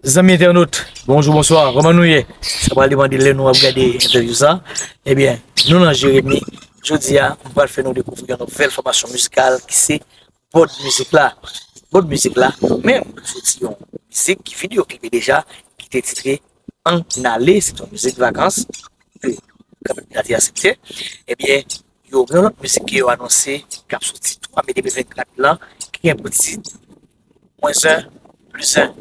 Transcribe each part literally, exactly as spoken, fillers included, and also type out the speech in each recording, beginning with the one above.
Zanmi entènot, bonjou, bonswa, kòman nou ye? Sa pral demande lè nou ap gade entèvyou sa. Ebyen, nou nan Jeremi. Jodi a, m pral fè nou dekouvri yon nouvèl fòmasyon mizikal ki se Bòd Mizik la. Bòd Mizik la, menm, soti yon mizik ki videyo klipe deja, ki te titre Ann Ale, se yon mizik vakans, ke kanmenm la te aksepte. Ebyen, yo gen yon lòt mizik ke yo anonse, k ap soti twa me de mil vennkat lan, ki gen pou tit Mwen zen, plis zen.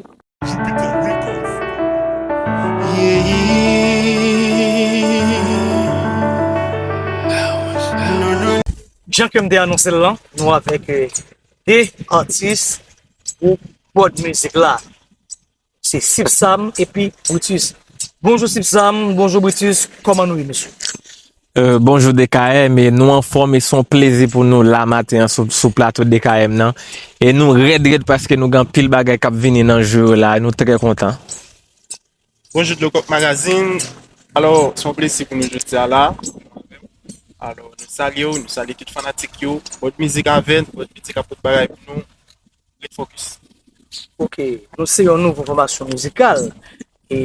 Jan ke m te anonse l lan, nou avèk eh, de atis gwoup Bòd Mizik la. Se Sip Sam epi Brutus. Bonjou Sip Sam, bonjou Brutus, kòman nou ye mesye? Euh, bonjou D K M, e nou anfòm e se yon plezi pou nou la maten an sou, sou plato D K M nan. E nou rèd rèd paske nou gen anpil bagay k ap vini nan jou yo la, e nou trè kontan. Bonjou Dlo Kòk Magazine. Alò, se yon plezi pou nou jodi a la. Alò, nou salye w, nou salye tout fanatik yo. Bòd Mizik avè n, Bòd Mizik ap pote bagay pou nou. Ret fokis. Ok, nou se yon nouvo fòmasyon mizikal e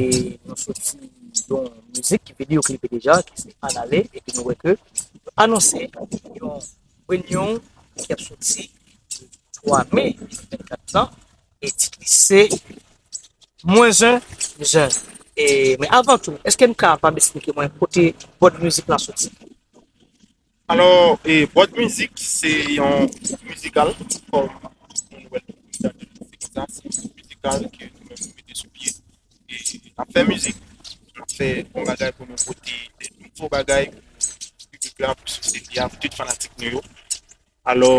nou soti yon mizik ki videyo klipe deja, ki se Ann Ale, epi nou wè ke yo anonse yon reyinyon ki ap soti twa me vennkat lan, e tit li se Mwen zen, zen. E, men avan tou, èske n kapab eksplike mwen kote Bòd Mizik lan soti? Alò, e, Bòd Mizik se yon gwoup mizikal, kòm moun wè l, se konsa, se yon gwoup mizikal ke nou menm nou mete sou pye. E n ap fè mizik, n ap fè bon bagay pou nou pote de nouvo bagay pou piblik la, pou sosyete a, pou tout fanatik nou yo. Alò,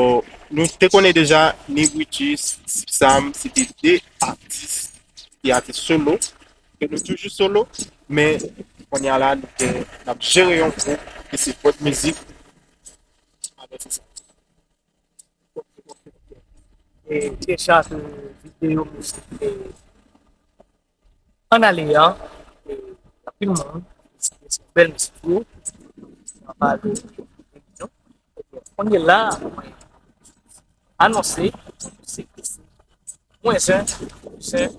nou te konnen deja, ni Brutus, Sip Sam, se te de atis, de atis solo, ke nou toujou solo, men kounye a la, nou gen, n ap jere yon gwoup ki se Bòd Mizik. Alò, se sa. E deja ke videyo mizik e Ann Ale a, e anpil moun, se yon bèl mizik tou, anba de milyon. Ebyen, kounye la, mwen anonse, se Mwen zen, zen,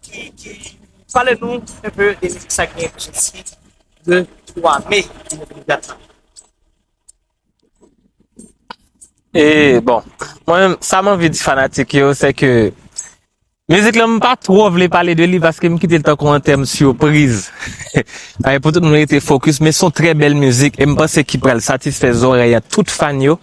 ki, ki, pale nou enpe de mizik sa ki gen pou soti le twa me de mil vennkat lan. E bon, mwen menm, sa m anvi di fanatik yo, se ke mizik lan, m pa twò vle pale de li paske m kite l tankou an tèm sipriz. Paske pou tout moun rete fokis, men se yon trè bèl mizik e m panse ki pral satisfè zòrèy a tout fan yo,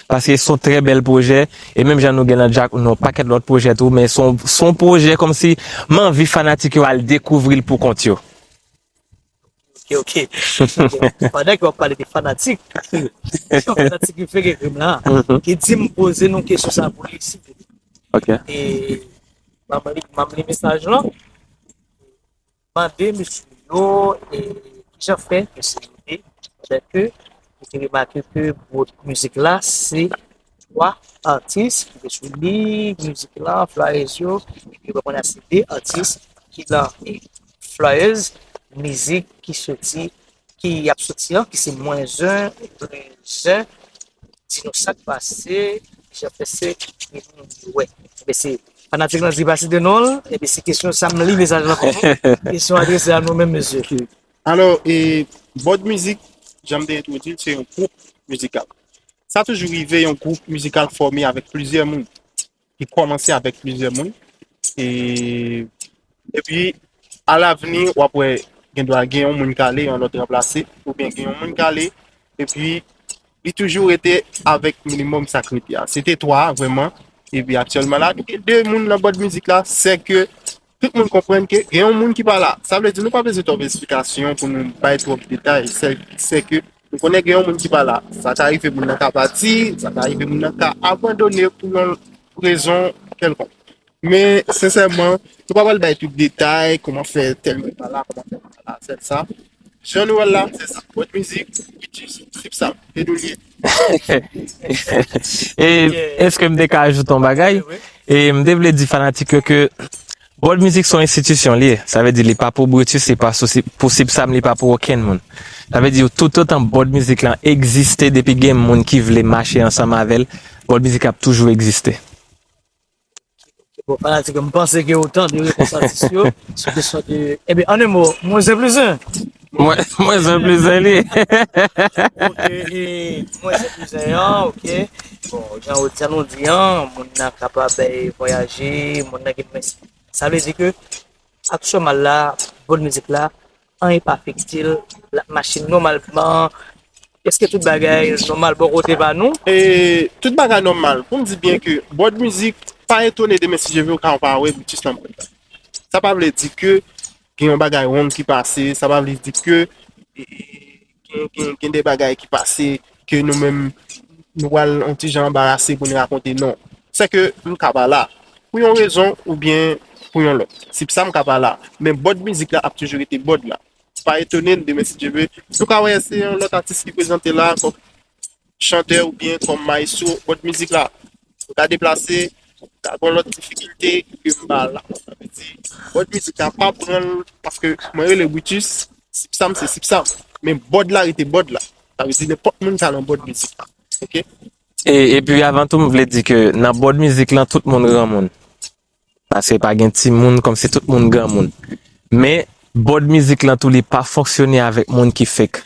paske se yon trè bèl pwojè. E menm jan nou gen nan Djak, nou gen yon pakèt lòt pwojè tou, men se yon, se yon pwojè kòmsi m anvi fanatik yo al dekouvri l pou kont yo. Ok, ok. Pandan ke w ap pale de fanatik, se yon fanatik ki fè gen grim la, ki di m poze nou kesyon sa pou li, silvouplè. Ok. E m ap li, m ap li mesaj lan. Mande mesye yo e kijan fè mesye yo ye, pandan ke nou te remake ke Bòd Mizik la se twa atis ki te sou li, mizik la, flyers yo, epi w ap wè se de atis ki nan e, flyers mizik ki soti, ki ap soti an, ki se Mwen zen, Mwen zen, di nou sa k pase, kijan fè se, epi nou di wè. Ebyen se fanatik lan di pase de non l, epi se kesyon sa m li mesaj lan pou nou. Kesyon adrese a nou menm mesye. Alò, e, Bòd Mizik, jan m te entwodui l, se yon gwoup mizikal. Sa toujou rive yon gwoup mizikal fòme avèk plizyè moun, ki kòmanse avèk plizyè moun. E, epi, alavni, w ap wè, gen dwa gen yon moun k ale, yon lòt ranplase, oubyen gen yon moun k ale, epi li toujou rete avèk minimòm sa k rete a. Se te twa a, vrèman. Epi aktyèlman la, nou gen de moun nan Bòd Mizik la, sèke tout moun konprann ke gen yon moun ki pa la. Sa vle di nou pa bezwen twòp esplikasyon pou nou bay twòp detay. Sè, sèke nou konnen gen yon moun ki pa la. Sa ka rive moun nan ka pati, sa ka rive moun nan ka abandone pou yon rezon kèlkonk. Men, sensèman, nou pa pral bay tout detay, kòman fè tèl moun pa la, kòman fè moun pa la, sèl sa. Jan nou wè l la, se sa. Bòd Mizik, Brutus, Sip Sam, e nou l ye. E èske m te ka ajoute yon bagay? E m te vle di fanatik yo ke Bòd Mizik se yon enstitisyon li ye. Sa vle di li pa pou Brutus, li pa sou Sip, pou Sip Sam, li pa pou okenn moun. Sa vle di toutotan Bòd Mizik lan egziste, depi gen moun ki vle mache ansanm avè l, Bòd Mizik ap toujou egziste. Bon, fanatik yo, m panse ke w tande repons atis yo sou kesyon de, ebyen, an en mo, mwen se plis en. Mwen, mwen se plis en li. Ok, e mwen se plis en an, ok. Bon, jan ou, jan nou di an, moun nan kapab eh, vwayaje, moun nan gen mwen. Sa vle di ke aktyèlman la, bòd mizik la, anyen pa afekte l, l ap mache nòmalman. Èske tout bagay nòmal bò kote pa nou? E tout bagay nòmal. Pou m di byen ke bòd mizik pa etone demen si Dye vle ou ka pa wè Brutus nan bòd la. Sa pa vle di ke gen yon bagay wrong ki pase, sa pa vle di ke e, e, gen, gen, gen de bagay ki pase ke nou menm nou pral yon ti jan anbarase pou n rakonte non. Se ke m ka pa la pou yon rezon oubyen pou yon lòt. Se pou sa m ka pa la. Men bòd mizik la ap toujou rete bòd la. Pa etone n demen si Dye vle. Nou ka wè se yon lòt atis ki prezante la kòm chantè oubyen kòm maestro bòd mizik la. Nou ka deplase, nou ka gen lòt difikilte ke m pa la. Sa vle di, bòd mizik la pa pran l paske mwen rele Brutus, Sipsam se Sipsam. Men bòd la rete bòd la. Sa vle di nenpòt moun ka nan bòd mizik la. Ok? E, epi avan tou, m vle di ke nan bòd mizik lan, tout moun granmoun. Paske pa gen timoun, kòmsi tout moun granmoun. Men, bòd mizik lan tou, li pa fonksyone avèk moun ki fake.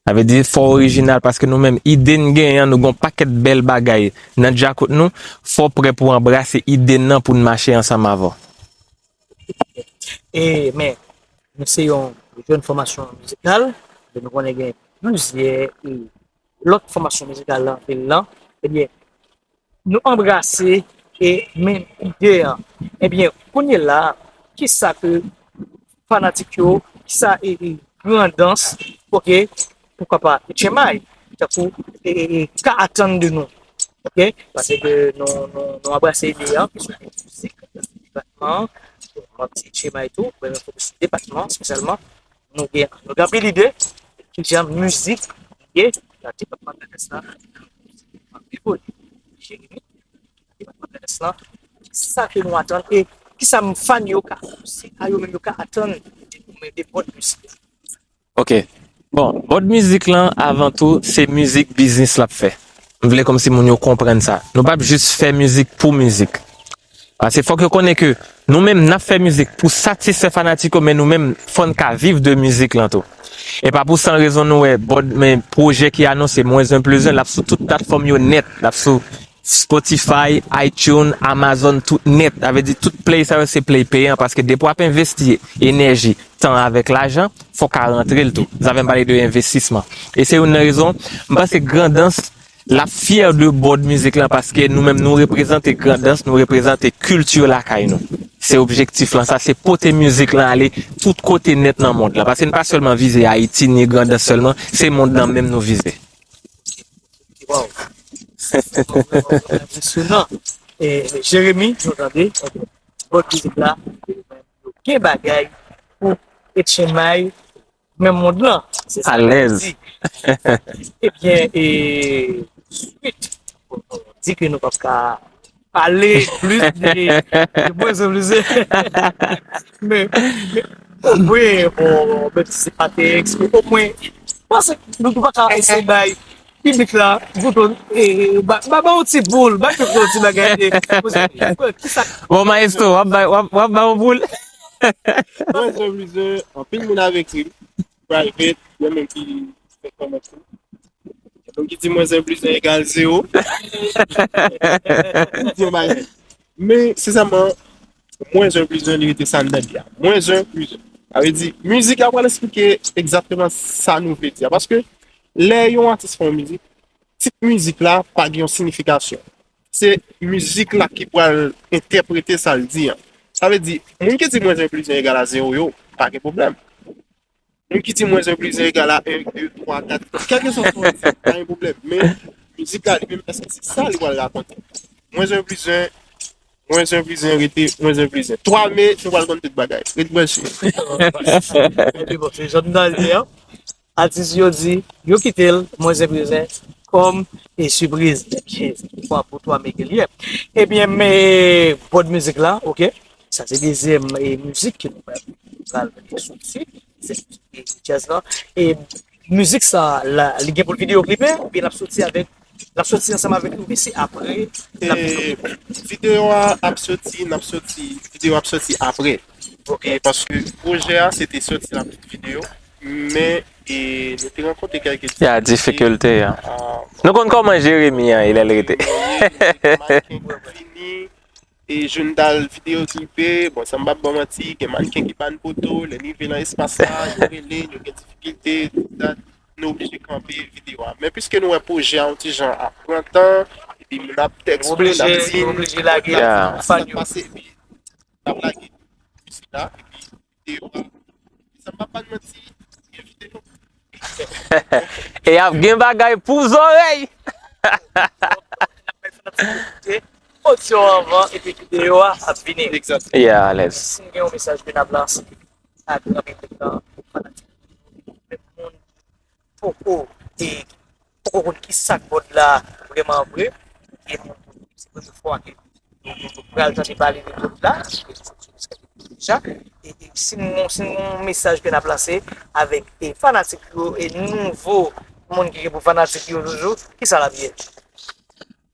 Sa vle di, fò orijinal, paske nou menm, ide n genyen an, nou gen yon pakèt bèl bagay nan djakout nou, fò w prè pou w anbrase ide n nan pou n mache ansanm avè w. E, men, nou se yon jèn fòmasyon mizikal, nou konnen gen plizyè e lòt fòmasyon mizikal nan vil lan, ebyen, nou anbrase e menm ide an. Ebyen, kounye la, kisa ke fanatik yo, kisa e, e Grandans, ok, poukwa pa Etchenmay, tankou e, e, e, ka atann de nou, ok, paske nou, nou, nou anbrase ide an, kesyon de mizik, depatman, m ap di Etchenmay tou, men fòk sou depatman, espesyalman, nou gen, nou gen anpil ide, kijan mizik ye nan depatman Grandans la, ap evoliye. Jeremi, depatman Grandans la, kisa ke nou atann e kisa fan yo ka, si a yo menm yo ka atann de nou menm de bòd mizik la. Ok. Bon, bòd mizik lan, avan tou, se mizik biznis l ap fè. M vle kòmsi moun yo konprann sa. Nou p ap jis fè mizik pou mizik. Paske fòk yo konnen ke nou menm n ap fè mizik pou satisfè fanatik yo, men nou menm fò n ka viv de mizik lan tou. E pa pou san rezon nou wè bòd, men pwojè ki anonse, Mwen Zen Pli Zen, l ap sou tout platfòm yo nèt, l ap sou Spotify, iTunes, Amazon, tout nèt. Sa vle di tout play sa yo se play peyan paske depi w ap envesti enèji, tan avèk lajan, fò w ka rantre l tou. Sa fè m pale de envestisman. E se youn nan rezon, m panse Grandans l ap fyè de bòd mizik lan paske nou menm nou reprezante Grandans, nou reprezante kilti lakay nou. Se objektif lan, sa se pote mizik lan ale tout kote nèt nan mond lan. Paske n pa sèlman vize Ayiti ni Grandans sèlman, se mond lan menm nou vize. Wow. Enpresyonan. E, Jeremi, nou tande, bòd mizik la, gen bagay pou Etchenmay, menm mond lan. Se sa nou di. Ebyen, e, swit, di ke nou p ap ka pale plis de, de Mwen Zen Pli Zen. Men, men, omwen, bon, menm si se pa te eksprè, omwen, panse nou tou pa ka eseye bay piblik la, bouton, e, ba, ba, ba yon ti boul, ba yon ti bagay de, kisa. Bon, maestro, w ap bay, w ap, w ap bay yon boul. Mwen Zen Pli Zen, anpil moun ap ekri m, private, gen menm ki fè kòmantè. Moun ki di Mwen Zen Pli Zen egal zewo. Di yon bagay. Men, sensèman, Mwen Zen Pli Zen, li rete sa n tande a. Mwen Zen Pli Zen. Sa vle di, mizik la pral eksplike egzakteman sa nou vle di a. Paske, lè yon atis fè yon mizik, tit mizik la pa gen yon siyifikasyon. Se mizik la ki pral entèprete sa l di an. Sa vle di, moun ki di Mwen Zen Pli Zen egal a zewo yo, pa gen pwoblèm. Moun ki di Mwen Zen Pli Zen egal a en, de, twa, kat, kèlkeswa sa w di, pa gen pwoblèm. Men, mizik la li menm, èske se sa li pral rakonte? Mwen Zen Pli Zen, Mwen Zen Pli Zen rete, Mwen Zen Pli Zen. Twa me, nou pral konn tout bagay. Ret branche. Epi bon, se jan nou di an. Atis yo di, yo kite l, Mwen Zen Pli Zen, kòm e sipriz. Ebyen, se twa pou twa me ke l ye. Ebyen, men, bòd mizik la, ok. Sa se dezyèm e, mizik ke nou pral soti. Se e, djaz la. E mizik sa, la, li gen pou l videyo klipe, oubyen l ap soti avèk L ap soti ansanm avèk nou, men se apre n ap. E videyo a ap soti, n ap soti, videyo a ap soti apre. E paske pwojè a se te soti l ap tout videyo, men e nou te rankontre kèlke Ya, difikilte. Nou konn kòman Jeremi an, e lè l rete. Fini, e joun dal videyo tripe, bon, sa m p ap ba w manti, gen mannken ki pa n poto, lè n rive nan espas la, yo rele, yo gen difikilte, tout dat, nou oblije kanpe videyo a. Men piske nou wè pwojè a yon ti jan ap pran tan, epi moun ap tèks nou, n ap di, nou oblije lage fan yo. Pase, epi n ap lage mizik la, epi videyo a. Sa m pa pa n manti, gen videyo. E ap gen bagay pou zòrèy. Odisyon anvan epi videyo a ap vini. Egzat. Yeah, alèz. Si n gen yon mesaj ke n ap lanse a gran piblik lan, fanatik, menm moun poko e poko konn ki sa k bòd la vrèman vre, e moun se premye fwa ke nou pral tande pale de bòd la, deja. E si n gen yon mesaj ke n ap lanse avèk e fanatik yo e nouvo moun ki gen pou fanatik yo toujou, ki sa l ap ye?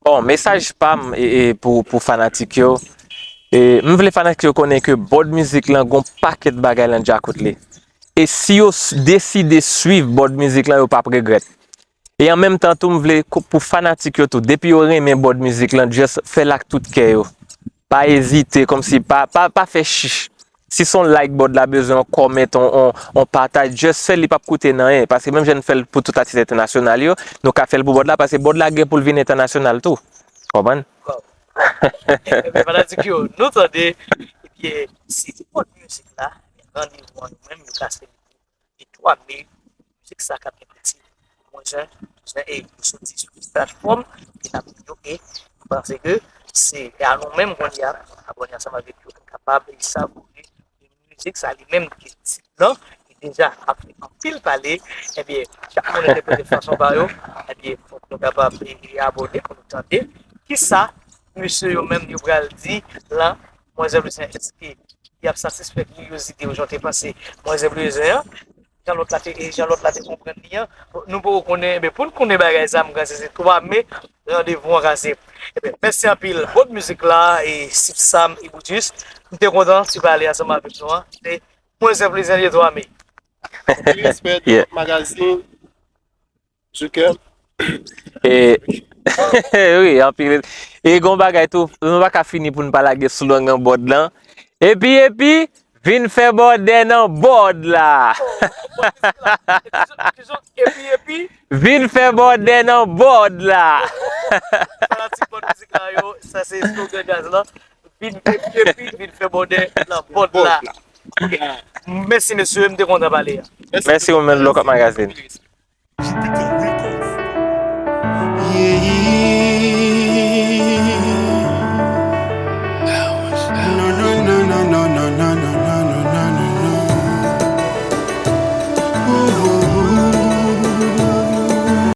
Bon, mesaj pa m e, e pou, pou fanatik yo, e m vle fanatik yo konnen ke bòd mizik lan gon pakèt bagay lan djakout li. E si yo deside swiv bòd mizik lan, yo p ap regrèt. E an menm tan tou, m vle pou fanatik yo tou, depi yo renmen bòd mizik lan, just fè l ak tout kè yo. Pa ezite, kòmsi pa, pa, pa fè chich. Si se yon like bòd la bezwen, yon comment, yon, yon, yon pataj, just fè l, li p ap koute nanyen. Paske menm jan n fè l pou tout atis entènasyonal yo, nou ka fè l pou bòd la, paske bòd la gen pou l vin entènasyonal tou. Konprann? Ebyen, fanatik yo, nou tande, ebyen, se bòd mizik la, randevou an nou menm, nou ka selebre le twa me, mizik sa k ap gen piti. Mwen jan, jan e yo soti sou platfòm ke n ap yo e m panse ke se a nou menm kounye a, abòne ansanm avèk yo pou n kapab e savoure mizik sa li menm ke tit lan li deja ap fè anpil pale. Ebyen, chak moun entèprete fason pa yo. Ebyen, fòk nou kapab e, e abòne pou nou tande kisa mesye yo menm yo pral di lan. Mwen jan m se èske y ap satisfè kiryozite yo jan w te panse mwen jan m bezwen an. Jan lòt la te, e jan lòt la te konprann li an. Nou poko konnen, men pou n konnen bagay sa, m panse se twa me, randevou an kase. Ebyen, mèsi anpil. Bòd mizik la, e Sip Sam e Boudjis. M te kontan ti pale ansanm avèk nou an. Se mwen se plezi de twa me. Respè de Magazine. Joker. E, wi, anpil. E gon bagay tou, nou pa ka fini pou n pa lage slogan bòd lan. Epi, epi, vin fè bòdè nan bòd la. Epi, epi, Vin fè bòdè nan bòd la. Fanatik bòd mizik la yo, sa se slogan djaz lan. Vin epi, epi, vin fè bòdè nan bòd la. Mèsi mesye, m te kontan pale a. Mèsi ou menm, Lokòp Magazine. Yeah,